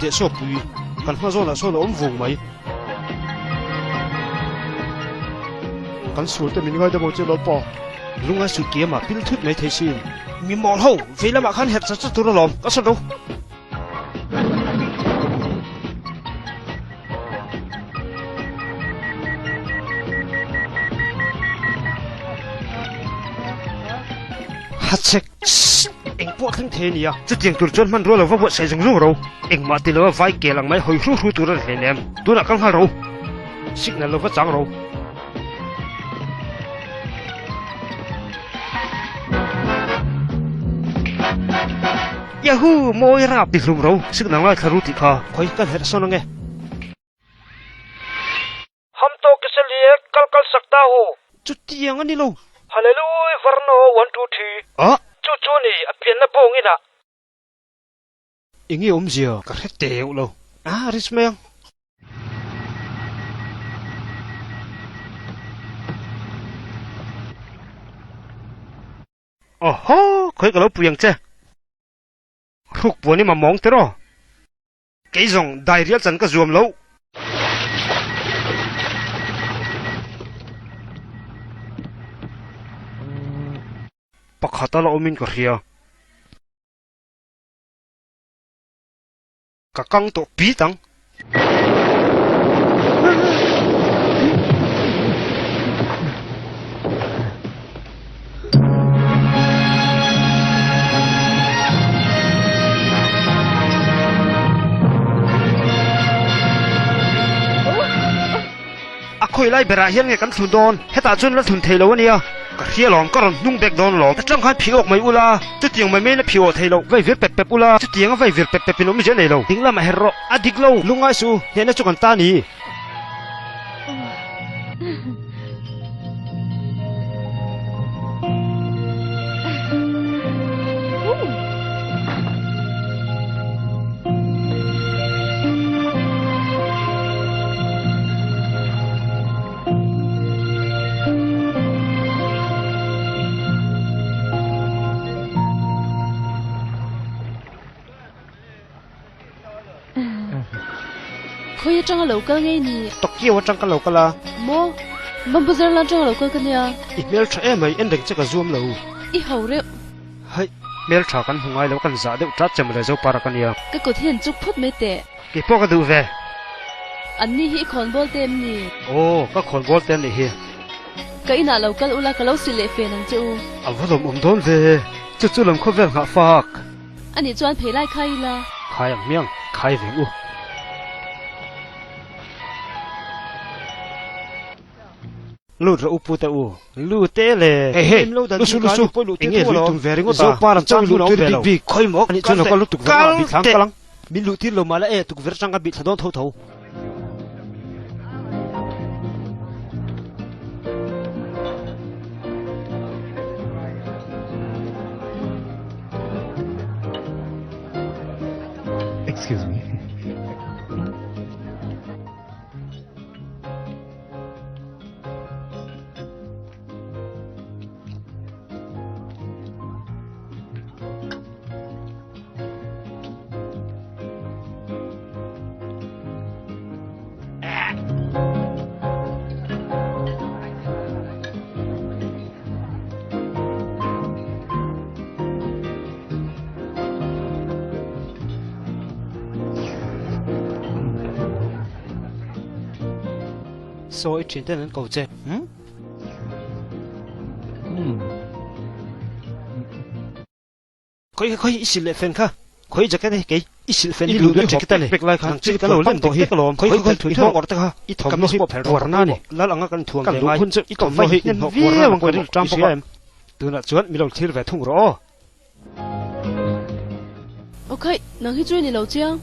teh saw pui, kan hma zawnah sawn a awm vung mai. Kan sul te min ngaidam ang che Lalpa. Lungai suh kiamah pil thut mai thei sin. Mi mawl ho, vei lamah khan herh chat chat tur alawm, ka sawn ro. Hachhek, Sss! Eng pawh thleng thei a nia, chutiang tur chuan hmanrua lo va buatsaih zung zung ro. Engmah ti lova vai kel ang mai hawi hru hru tur a ni hleinem. Tunah kal nghal ro. Signal lo va chang ro. Yahoo! Mawi rap ti hlum ro. Signal ngaithla ru tih kha khawi kan herh sawn ange. Ham to kise liek kal kal sakta hu. Chutiang a ni lo. Hallelui varno one two three. Ah! Chu chu ni a pianna bawng inah. Enge awmzia ka hre teuh lo. Ah rich mai ang. Awhaw khawi ka lo pui ang che. Hruk puan i mamawng tiraw. Kei zawng dairial chan ka zuam lo. Pakhat a la awmin ka hria. Ka kang tawh pit ang. A khawi lai berah hian nge kan thlun dawn? Hetah chuan la thlun thei lo a nia. Ka hria lawm, ka rawn hnung bek dawn lawm. Atang khan phih awk mai ula, chutiang mai maiin a phih awh thei lo. Vai vir pep pep ula, chutianga vai vir pep pepin awmzia nei lo. Ding lamah her rawh, a dik lo. Lungngai suh u, hnehna chu kan ta ni. Khawi atanga lo kal ngei ni? Tokyo atang ka lo kal a. Maw? Bambazar lam atanga lo kal ka nia. I hmel tha emai, en reng che ka zuam lo. I ho reuh. Haih, hmel tha kan hmu ngai lo, kan zah deuh tat che mawle Zopara ka nia. Ka kut hian chuk phawt mai teh. Kei pawh ka duh ve. An ni hi i khawnbawl te em ni? Aw, ka khawnbawl te anih hi. Ka inah lo kal ula ka lo silh leh fen ang che u. A va lawm awm dawn ve. Chu chu lam khawvel nghah fak. Anih chuan phei lai khai ila. Khai ang hmiang, khai veng u. Lut rawh u pu te u. Lu te le. Hei hei, lusu lusu, eng nge lui tum ve ringawt a? Zopa lam chauh luh tir bik bik. Khawi maw? Anih chuan lo kal lutuk vang a, bih thlang kal ang. Min luh tir lo mah la e, tukverh atang ka bih thla dawn tho tho. Excuse me. Saw i thian ten an ko che. Hmm? Khoi kha khoi i silh leh fen kha. Khoi jacket hi kei i silh fen i luh duh jacket a le. Pek lai kha chi ka lo lem tawh hi. Khoi khoi i hnawng awrh te kha i thawmhnaw hi puar na ni. Lal anga kan thuam ve ngai. Hun chu i thawmhnaw hi inhnawh puar na pawimawh i hria em? Tunah chuan mi lo thlir ve thung rawh aw. Aw khaih, nang hi chu i ni lo chiang.